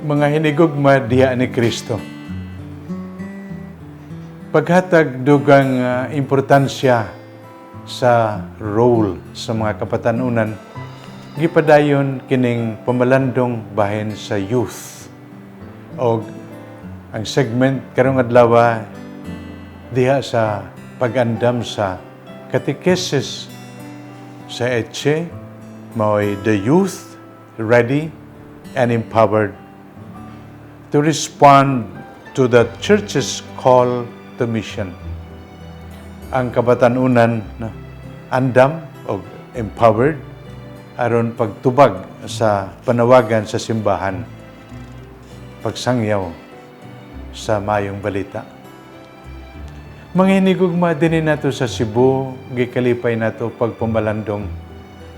Mga hinigugma diha ni Kristo. Paghatag dugang importansya sa role sa mga kapatanunan, gipadayon kining pamalandong bahin sa youth. Og ang segment karong adlaw diha sa pag-andam sa catechesis sa Eche, maoy the youth ready and empowered to respond to the church's call to mission. Ang kabatanunan, no, andam o empowered aron pagtubag sa panawagan sa simbahan, pagsangyaw sa mayong balita. Mga hinigugma, dinhi nato sa Cebu, gikalipay nato pagpamalandong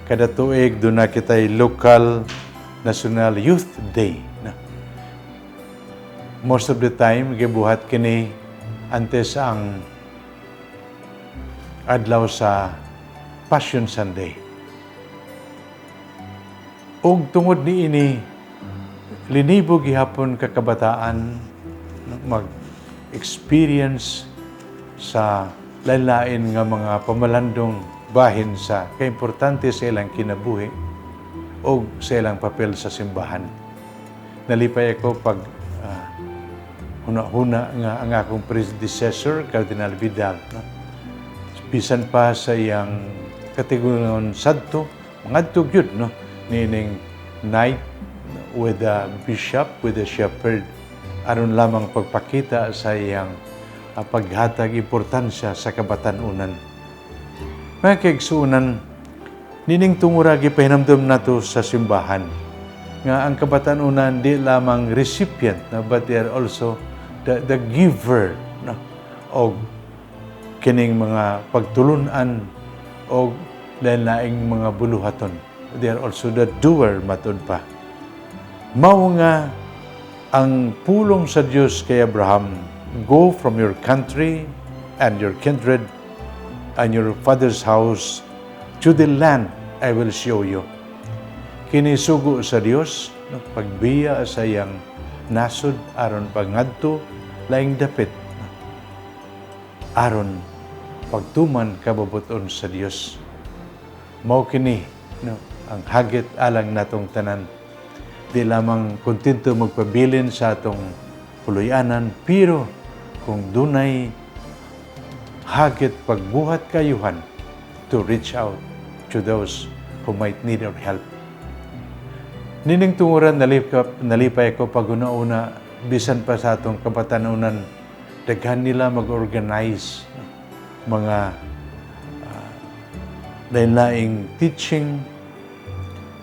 kada tuig duna kitay local National Youth Day. No? Most of the time, gibuhat kini antes ang adlaw sa Passion Sunday. Ug tungod niini, linibo gihapon ka kabataan mag-experience sa lain-lain nga mga pamalandong bahin sa kaimportante sa ilang kinabuhi o sa ilang papel sa simbahan. Nalipay ako pag huna-huna nga ang akong predecessor, Cardinal Vidal, no? Bisan pa sa iyang katigulangon sadto, mangadto gyud, no, niining night with the bishop, with the shepherd, aron lamang pagpakita sa iyang paghatag importansya sa kabatanunan. Mga kaigsuonan, nining tungura gipahinumdom nato sa simbahan nga ang kabatanunan di lamang recipient, no, but they are also the giver, no, og kining mga pagtulunan og lain-laing mga buluhaton. They are also the doer, matud pa. Mao nga ang pulong sa Dios kay Abraham, "Go from your country and your kindred and your father's house to the land I will show you." Kini sugo sa Dios, no, pagbiya sa iyang nasod aron pangadto laing dapit, no, aron pagtuman kabubuton sa Dios. Mao kini, no, ang hagit alang natong tanan. Di lamang kontento magpabilin sa atong puloy-anan, pero kung dunay hagit pagbuhat kayuhan to reach out to those who might need our help. Nining tunguran, nalipay ko pag una-una bisan pa sa atong kabatanunan, daghan nila mag-organize mga lain-laing teaching,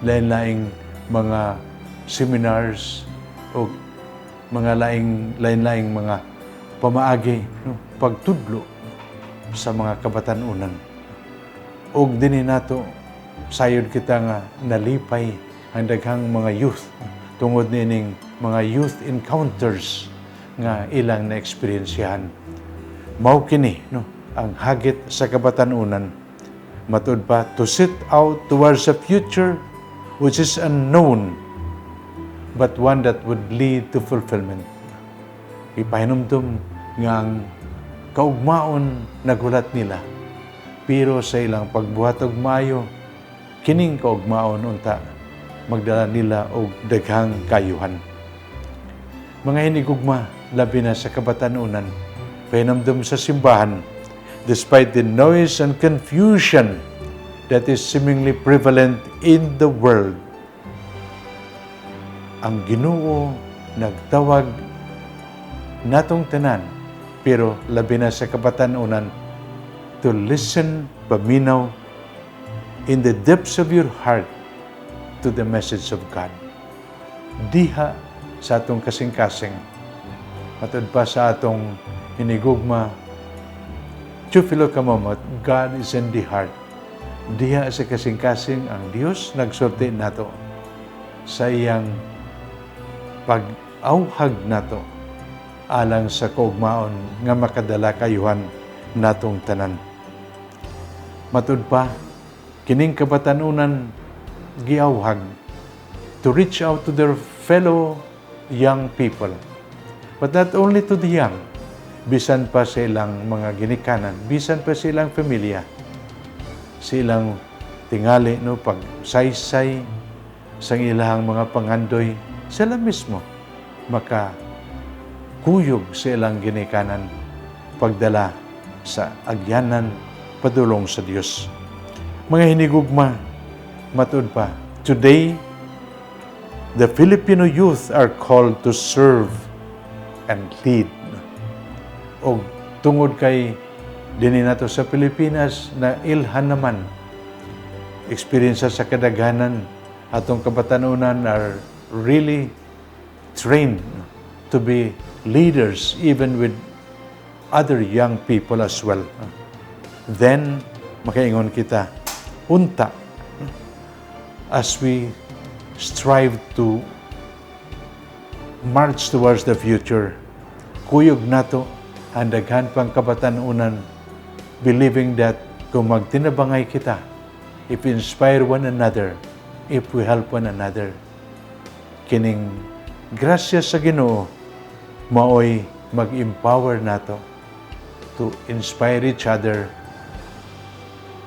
lain-laing mga seminars o mga laing lain-laing mga pamaagi, no, pagtudlo sa mga kabatanunan. Og dinhi nato sayod kita nga nalipay ang daghang mga youth tungod niining mga youth encounters nga ilang na-eksperyensyahan. Mao kini, no, ang hagit sa kabatanunan, matud pa, to set out towards a future which is unknown but one that would lead to fulfillment. Ipahinumdum nga ang kaugmaon nagulat nila, pero sa ilang pagbuhat og maayo, kining kaugmaon unta magdala nila og daghang kayuhan. Mga hinigugma, labi na sa kabatanunan, pahinumdum sa simbahan, despite the noise and confusion that is seemingly prevalent in the world, ang Ginoo nagtawag natong tanan, pero labi na sa kabatanunan, to listen, paminaw, in the depths of your heart to the message of God. Diha sa atong kasing-kasing. Matud pa sa atong hinigugma, Teofilo Camomot, God is in the heart. Diha sa kasing-kasing ang Dios nagsulti nato sa iyang pag-awhag nato alang sa kaugmaon nga makadala kayuhan natong tanan. Matud pa, kining kabatanunan giawhag to reach out to their fellow young people. But not only to the young, bisan pa sa ilang mga ginikanan, bisan pa sa ilang pamilya, sa ilang tingali, no, pag saysay sa ilang mga pangandoy, sila mismo maka kuyog sa ilang ginikanan pagdala sa agyanan padulong sa Dios. Mga hinigugma, matud pa, today, the Filipino youth are called to serve and lead. O tungod kay dinhi nato sa Pilipinas na ilhan naman experience sa kadaghanan, atong kabatanunan are really trained to be leaders even with other young people as well. Then, makaingon kita, unta, as we strive to march towards the future, kuyog nato ang daghan pang kabatanunan, believing that kung magtinabangay kita, if we inspire one another, if we help one another, kining grasya sa Ginoo maoy mag-empower nato to inspire each other,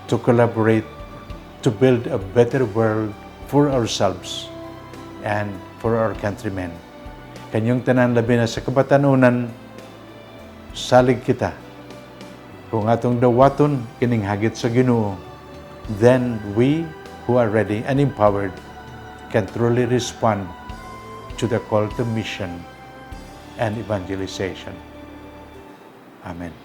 to collaborate, to build a better world for ourselves and for our countrymen. Kanyong tanan, labi na sa kabatanunan, salig kita. Kung atong dawaton kining hagit sa Ginoo, then we who are ready and empowered can truly respond to the call to mission and evangelization. Amen.